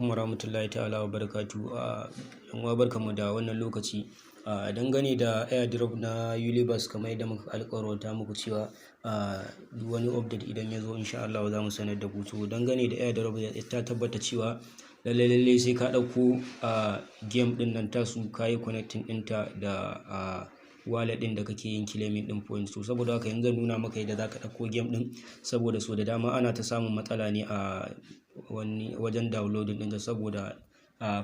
Alaikum warahmatullahi ta'ala wa barakatuhu. 'Yan uwa, barkanmu da wannan lokaci. Dangane da airdrop na Ulibas, kamar yadda muka alƙawarta muku cewa duk wani update idan ya zo, insha Allahu za mu sanar da ku. To, dangane da airdrop, ta tabbata cewa lallai lallai sai ka ɗauko game ɗin nan tasu, ka yi connecting ɗinta da wallet ɗin da kake yin claiming ɗin points. To, saboda haka yanzu zan nuna maka yadda za ka ɗauko game ɗin, saboda sau da dama ana ta samun matsala ne a wani wajen downloading ɗinta, saboda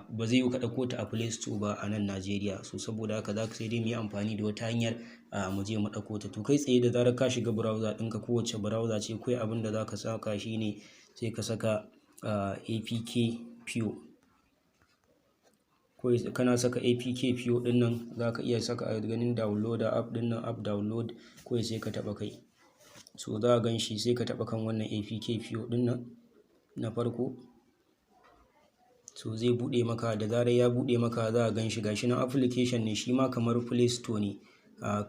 ba zai yiwu ka ɗauko ta a Play Store ba a nan Najeriya. So saboda haka za ka sai dai mu yi amfani da wata hanyar mu je mu ɗauko ta. To, kai tsaye da zarar ka shiga browser ɗinka, kowace browser ce, kawai abin da za ka saka shi ne sai ka saka APK Pure. Kawai kana saka APK Pure ɗin nan, za ka iya saka ganin downloader app ɗin nan, app download, kawai sai ka taɓa kai. So za ka gan shi, sai ka taɓa kan wannan APK Pure ɗin nan na farko. So zai buɗe maka. Da zarar ya buɗe maka, za ka gan shi, gashi nan, application ne shi ma kamar Play Store ne.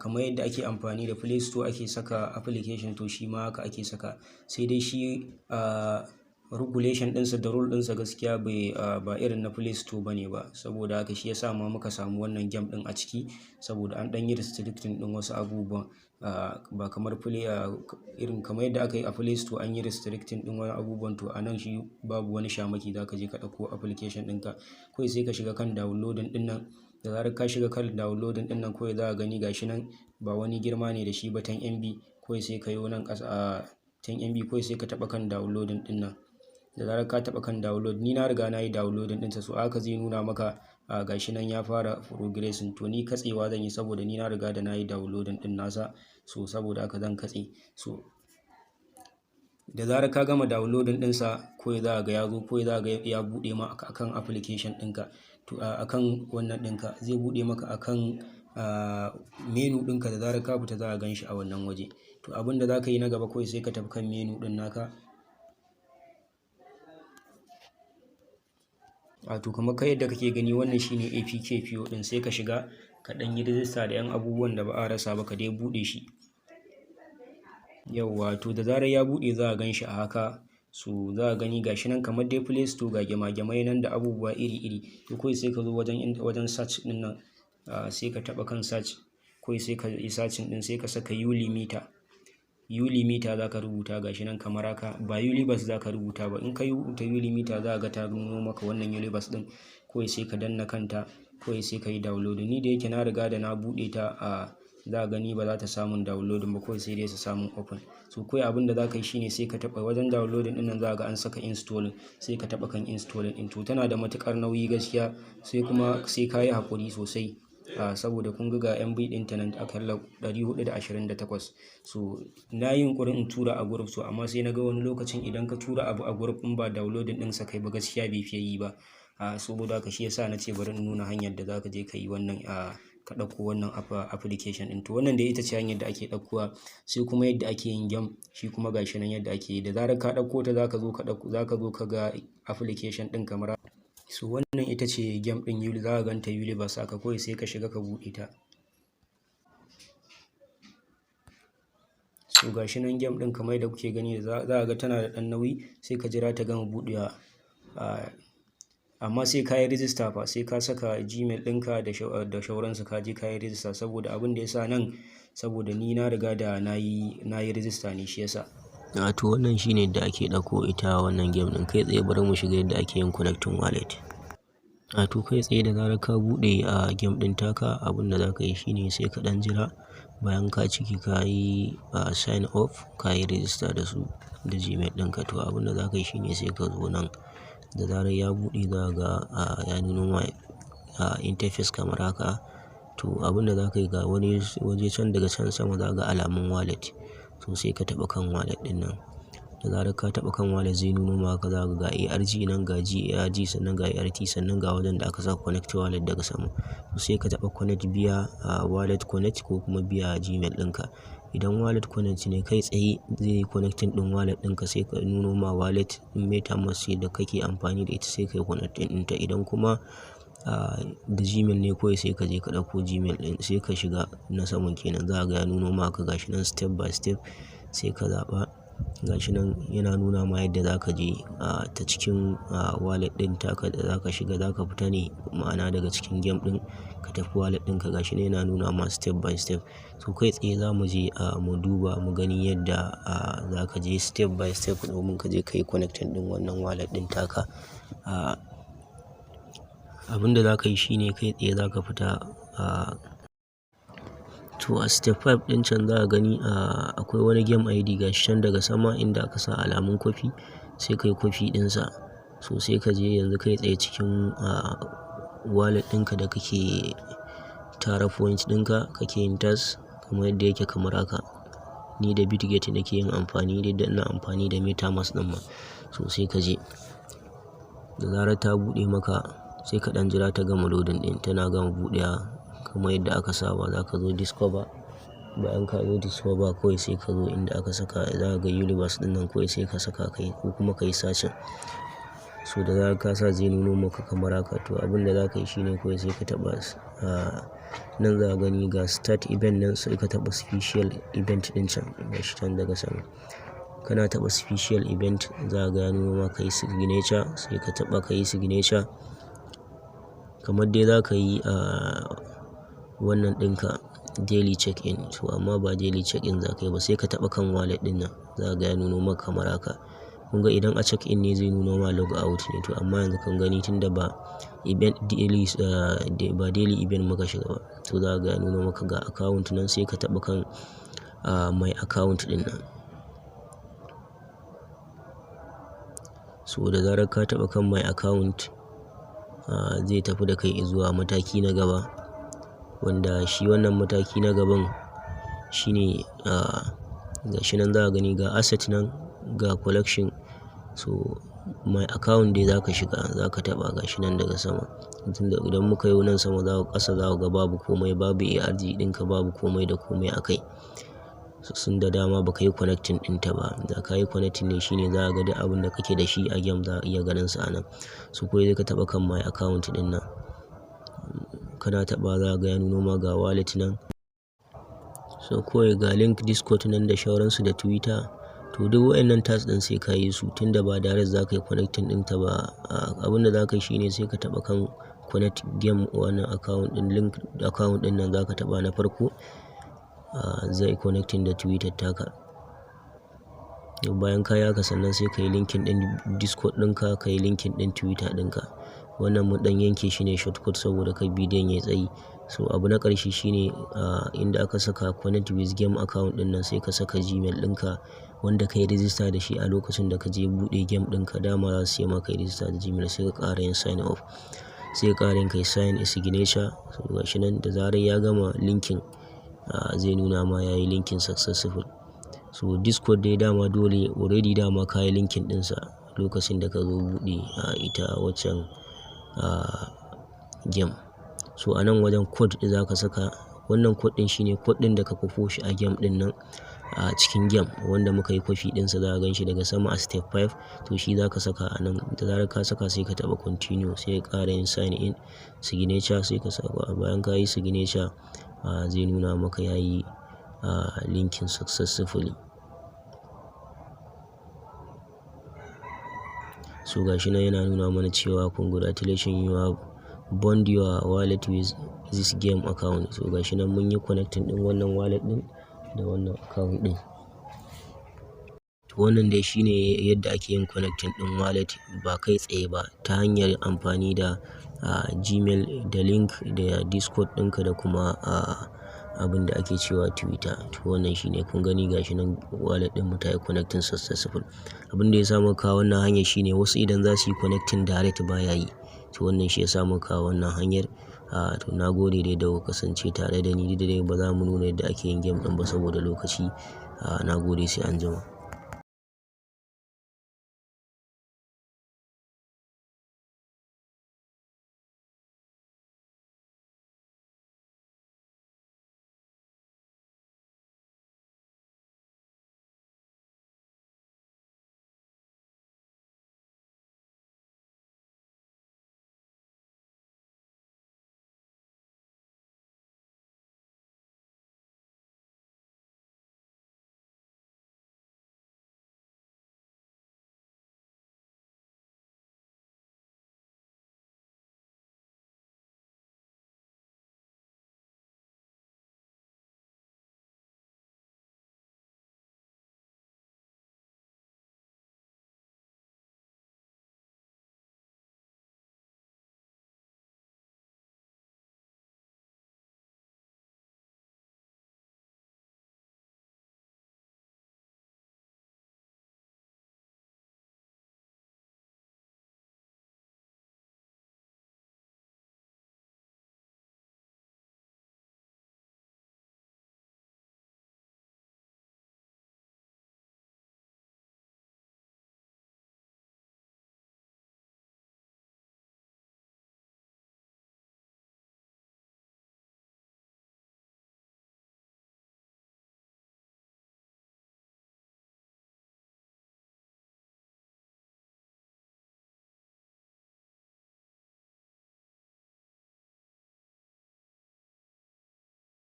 Kamar yadda ake amfani da Play Store ake saka application, to shi ma haka ake saka. Sai dai shi regulation ɗinsa da rule ɗinsa gaskiya bai ba irin na Play Store bane ba. Saboda haka shi ya sa ma muka samu wannan game ɗin a ciki, saboda an ɗan yi restricting ɗin wasu abubuwan. Ba kamar Play irin kamar yadda aka yi a Play Store, an yi restricting ɗin wani abubuwan, to a nan shi babu wani shamaki, za ka je ka ɗauko application ɗinka. Kawai sai ka shiga kan downloading ɗin nan. Da zarar ka shiga kan downloading ɗin nan, kawai za ka gani gashi nan, ba wani girma ne da shi ba, 10 MB. Kawai sai ka yo nan ƙasa, 10 MB, kawai sai ka taɓa kan downloading ɗin nan. Da zarar ka taɓa kan download, ni na riga na yi downloading ɗinsa, so haka zai nuna maka, gashi nan ya fara progressing. To, ni katsewa zan yi saboda ni na riga da na yi downloading ɗin nasa. So saboda haka zan katse. So da zarar ka gama downloading ɗinsa, kawai za ka ga ya zo, kawai za ka ga ya buɗe ma akan application ɗinka. To, akan wannan ɗinka zai buɗe maka, akan menu ɗinka. Da zarar ka fita, za ka gan shi a wannan waje. To, abin da za ka yi na gaba, kawai sai ka tafi kan menu ɗin naka. To, kamar kai yadda kake gani, wannan shine APK Pure ɗin. Sai ka shiga ka ɗan yi rijista da 'yan abubuwan da ba a rasa ba, ka dai buɗe shi. Yauwa, to da zarar ya buɗe, za a gan shi a haka. So za a gani gashi nan kamar dai Play Store, ga gyama-gyamai nan da abubuwa iri-iri. To, kawai sai ka zo wajen search ɗin nan, sai ka taɓa kan search, kawai sai ka yi searching ɗin, sai ka saka Ulimeter. Ulimeter za ka rubuta, gashi nan kamar haka, ba Ulibas za ka rubuta ba. In ka rubuta Ulimeter, za ka ga ta nuno maka wannan Ulibas ɗin. Kawai sai ka danna kanta, kawai sai ka yi downloading. Ni da yake na riga da na buɗe ta, za ka gani ba za ta samun downloading ba, kawai sai dai su samun open. So kawai abin da za ka yi shine sai ka taɓa wajen downloading ɗin nan, za ka ga an saka installing, sai ka taɓa kan installing ɗin. To, tana da matuƙar nauyi gaskiya, sai kuma sai ka yi haƙuri sosai. Saboda kun ga MB ɗinta nan akalla 428. So na yi yunƙurin in tura a group, so amma sai na ga wani lokacin idan ka tura abu a group, in ba downloading ɗinsa kai ba, gaskiya bai fiye yi ba. Saboda haka shi ya sa na ce bari in nuna hanyar da za ka je ka yi wannan, ka ɗauko wannan application ɗin. To, wannan dai ita ce hanyar da ake ɗaukowa. Sai kuma yadda ake yin game, shi kuma gashi nan yadda ake yi. Da zarar ka ɗauko ta, za ka zo ka ɗauko, za ka zo ka ga application ɗin kamar haka. So wannan ita ce game ɗin Uli, za ka ganta Ulibas haka, kawai sai ka shiga ka buɗe ta. So gashi nan game ɗin kamar yadda kuke gani, za ka ga tana da ɗan nauyi, sai ka jira ta gama buɗewa. Amma sai ka yi rijista fa, sai ka saka Gmail ɗinka da shauransu, ka je ka yi rijista. Saboda abin da ya sa nan, saboda ni na riga da na yi rijista ne, shi ya sa. To, wannan shine yadda ake ɗauko ita wannan game ɗin. Kai tsaye bari mu shiga yadda ake yin connecting wallet. To, kai tsaye da zarar ka buɗe a game ɗin taka, abin da za ka yi shine sai ka ɗan jira bayan ka ciki, ka yi sign up, ka yi register da su da Gmail ɗinka. To, abin da za ka yi shine sai ka zo nan. Da zarar ya buɗe, za ka ga ya nuno ma interface kamar haka. To, abin da za ka yi, ga wani waje can daga can sama, za ka ga alamun wallet. To, sai ka taɓa kan wallet ɗin nan. Da zarar ka taɓa kan wallet, zai nuno maka, za ka ga ARG nan, ga GARG, sannan ga ART, sannan ga wajen da aka saka connect wallet daga sama. To, sai ka taɓa connect via wallet connect ko kuma via Gmail ɗinka. Idan wallet connect ne, kai tsaye zai yi connecting ɗin wallet ɗinka, sai ka nuno ma wallet MetaMask ce da kake amfani da ita, sai ka yi connecting ɗinta. Idan kuma da Gmail ne, kawai sai ka je ka ɗauko Gmail ɗin, sai ka shiga na saman kenan, za ka ga ya nuno maka gashi nan step by step, sai ka zaɓa. Gashi nan yana nuna ma yadda za ka je ta cikin wallet ɗin taka da za ka shiga, za ka fita ne, ma'ana daga cikin game ɗin ka tafi wallet ɗinka. Gashi nan yana nuna ma step by step. So kai tsaye za mu je mu duba mu gani yadda za ka je step by step domin ka je ka yi connecting ɗin wannan wallet ɗin taka. Abin da za ka yi shine kai tsaye za ka fita. To, a step 5 ɗin can za a gani akwai wani game ID, gashi can daga sama inda aka sa alamun copy, sai ka yi copy ɗinsa. So sai ka je yanzu kai tsaye cikin wallet ɗinka da kake tara points ɗinka, kake yin task, kamar yadda yake kamar haka. Ni da Bitget nake yin amfani, duk da ina amfani da MetaMask ɗin ma. So sai ka je. Da zarar ta buɗe maka, sai ka ɗan jira ta gama loading ɗin. Tana gama buɗewa, kamar yadda aka saba, za ka zo discover. Bayan ka zo discover, kawai sai ka zo inda aka saka, za ka ga universe ɗin nan, kawai sai ka saka kai ko kuma ka yi searching. So da zarar ka sa, zai nuno maka kamar haka. To, abin da za ka yi shine kawai sai ka taɓa nan, za ka gani ga start event nan, sai ka taɓa special event ɗin can, gashi can daga sama. Kana taɓa special event, za ka ga ya nuno maka yi signature, sai ka taɓa ka yi signature. Kamar dai za ka yi wannan ɗinka daily check in. To, amma ba daily check in za ka yi ba, sai ka taɓa kan wallet ɗin nan, za ka ga ya nuno maka kamar haka. Kun ga idan a check in ne, zai nuno ma log out ne. To, amma yanzu kun gani, tunda ba event daily, ba daily event muka shiga ba. To, za ka ga ya nuno maka ga account nan, sai ka taɓa kan my account ɗin nan. So da zarar ka taɓa kan my account, zai tafi da kai izuwa mataki na gaba. Wanda shi wannan mataki na gaban shine gashi nan, za ka gani ga asset nan, ga collection. So my account dai za ka shiga, za ka taɓa, gashi nan daga sama. Tunda idan muka yo nan sama, za ku ƙasa, za ku ga babu komai, babu ARG ɗinka, babu komai da komai a kai. Sun da dama ba ka yi connecting ɗinta ba. Da ka yi connecting ne shine za ka ga duk abin da kake da shi a game za a iya ganin sa a nan. So kawai sai ka taɓa kan my account ɗin nan. Kana taɓa, za ka ga ya nuno ma ga wallet nan. So kawai ga link Discord nan da sauransu da Twitter. To, duk waɗannan task ɗin sai ka yi su, tunda ba direct za ka yi connecting ɗinta ba. Abin da za ka yi shine sai ka taɓa kan connect game wannan account ɗin, link account ɗin nan za ka taɓa na farko. Zai connecting da Twitter taka. Bayan ka yi haka, sannan sai ka yi linking ɗin Discord ɗinka, ka yi linking ɗin Twitter ɗinka. Wannan mun ɗan yanke shi ne shortcut saboda kar bidiyon yayi tsayi. So abu na ƙarshe shine inda aka saka connect with game account ɗin nan, sai ka saka Gmail ɗinka wanda ka yi register da shi a lokacin da ka je buɗe game ɗinka. Dama za su ce maka yi register da Gmail, sai ka ƙara yin sign up. Sai ka ƙara yin kai sign signature. So gashi nan, da zarar ya gama linking, zai nuna ma yayi linking successful. So Discord dai dama dole already dama ka yi linking ɗinsa lokacin da ka zo buɗe ita waccan game. So a nan wajen code da za ka saka, wannan code ɗin shine code ɗin da ka kwafo shi a game ɗin nan, a cikin game wanda muka yi copy ɗinsa, za ka gan shi daga sama a step 5. To, shi za ka saka a nan. Da zarar ka saka, sai ka taɓa continue, sai ka ƙara yin sign in signature, sai ka saka. Bayan ka yi signature, zai nuna maka yayi linking successfully. So gashi nan yana nuna mana cewa congratulations, you have bond your wallet with this game account. So gashi nan mun yi connecting ɗin wannan wallet ɗin da wannan account ɗin. To, wannan dai shine yadda ake yin connecting ɗin wallet ba kai tsaye ba, ta hanyar amfani da Gmail da link da Discord ɗinka da kuma abin da ake cewa Twitter. To, wannan shine, kun gani gashi nan wallet ɗin mu ta yi connecting successful. Abin da ya sa muka kawo wannan hanyar shine wasu idan za su yi connecting direct baya yi. To, wannan shi ya sa muka kawo wannan hanyar. To, na gode dai da kuka kasance tare da ni, duk da dai ba za mu nuna yadda ake yin game ɗin ba saboda lokaci. Na gode, sai anjima.